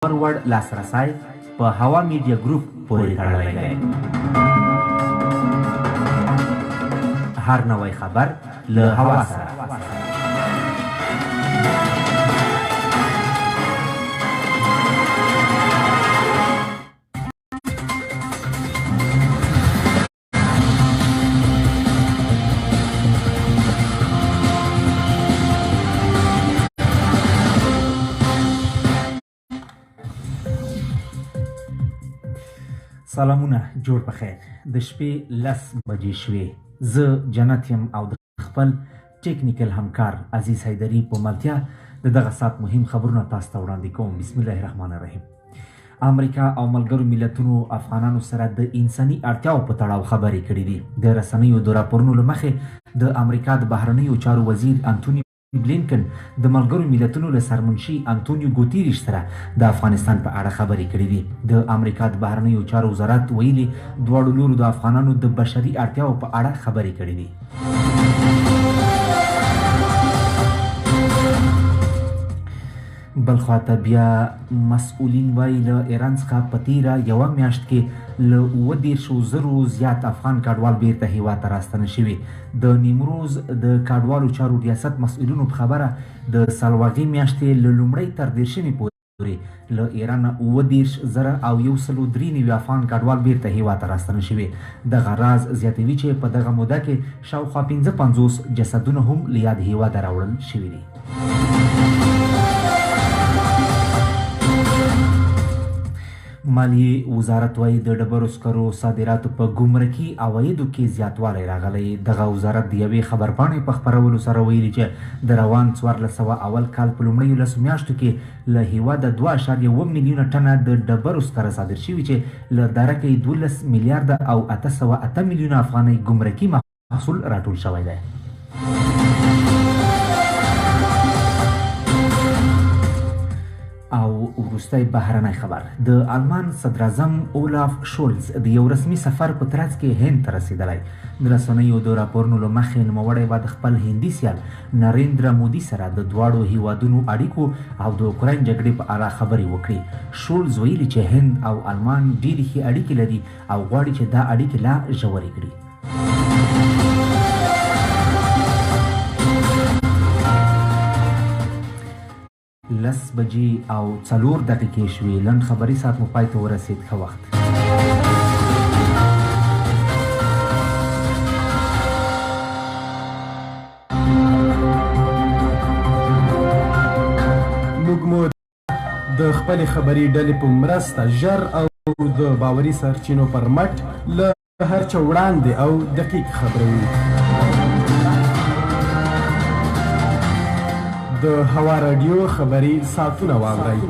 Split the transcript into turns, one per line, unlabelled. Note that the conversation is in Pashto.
وړ لاسرسی په هوا میډیا ګروپ پورې تړلی دی. هر نوی خبر له هوا سره. سلامونه، جوړ په خیر. د شپې 10 بجې شوې. زه جنت یم او د خپل ټیکنیکل همکار عزیز حیدري په ملتیا د دغه ساعت مهم خبرونه تاسو ته وړاندې کوم. بسم الله الرحمن الرحیم. امریکا او ملګرو ملتونو افغانانو سره د انساني اړتیاو په تړاو خبرې کړې دي. د رسنیو د راپورونو له مخې، د امریکا د بهرنیو چارو وزیر انتوني بلینکن د ملګرو ملتونو له سرمنشي انتونیو ګوتیریش سره د افغانستان په اړه خبرې کړې دي. د امریکا د بهرنیو چارو وزارت ویلي، دواړو لورو د افغانانو د بشري اړتیاو په اړه خبرې کړې دي. بلخوا ته بیا مسؤلین وایي، له ایران څخه په تیره یوه میاشت کې له 37 زرو زیات افغان کډوال بیرته هیواد ته راستانه شوي. د نیمروز د کډوالو چارو ریاست مسؤلینو په خبره، د سلواغې میاشتې له لومړۍ تر 30مې پورې له ایران 13793 افغان کډوال بیرته هیواد ته راستانه شوي. دغه راز زیاتوي چې په دغه موده کې شاوخوا 55 جسدونه هم له یاد هیواده راوړل شوي دي. مالیې وزارت وایي، د ډبرو سکرو صادراتو په ګمرکي عوایدو کې زیاتوالی راغلی. دغه وزارت د یوې خبرپاڼې په خپرولو سره ویلي چې د روان 1400 اول کال په لومړیو 10 میاشتو کې له هیواده 2.7 میلیونه ټنه د ډبرو سکره صادر شوي چې له درکه یې 12 میلیارده او 808 میلیونه افغانۍ ګمرکي محصول راټول شوی دی. او وروستی بهرنی خبر، د آلمان صدراعظم اولاف شولز د یو رسمي سفر په ترڅ کې هند ته رسیدلی. د رسنیو د راپورونو له مخې، نوموړی به د خپل هندي سیال نریندرا مودي سره د دواړو هیوادونو اړیکو او د اوکراین جګړې په اړه خبرې وکړي. شولز ویلي چې هند او آلمان ډېرې ښې اړیکې لري او غواړي چې دا اړیکې لا ژورې کړي. 10 بجې او 4 دقیقې شوې. لنډ خبري ساعت مو پای ته ورسېد. ښه وخت.
موږ مو د خپلې خبري ډلې په مرسته ژر او د باوري سرچینو پر مټ له هر چا وړاندې او دقیق خبروو. د هوا راډیو خبري ساعتونه واورئ.